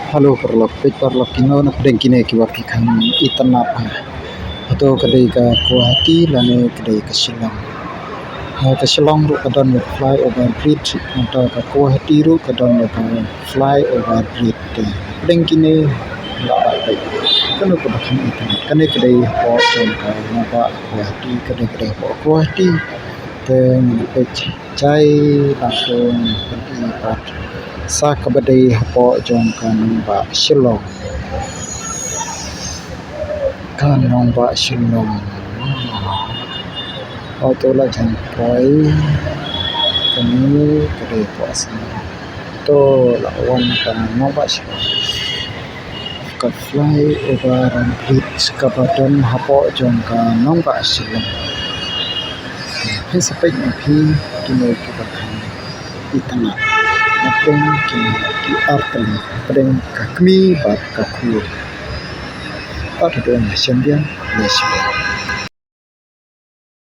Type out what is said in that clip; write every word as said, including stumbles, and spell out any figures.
Hello paralok, peit paralok, kino na pdeng kine kiba phi kham itynnad ha. Hato ka dei ka Guwahati lane ka dei ka Shillong. Ha, ka Shillong ruh ka don ïa ka flyover bridge, nangta ka Guwahati ruh ka don ïa ka flyover bridge. Te pdeng kine la ba peit. Kano kaba kham itynnad? Kane ka dei hapoh jong ka nongbah Guwahati, kane ka dei hapoh Guwahati. Te ngin peit jai lang to, ngin pyni pat sa kaba dei hapoh jong ka nongbah Shillong. Ka nongbah Shillong. Hato la jan poi. Kane ka dei hapoh Assam. To la wan ka nongbah Shillong. Ka flyover bridge kaba don hapoh jong ka nongbah Shillong. Phin sa peit ma phi kine kiba kham itynnad. Na pdeng kine ki artylli, pdeng ka kmie bad ka khun. Pat haduh shen biang, khublei shibun.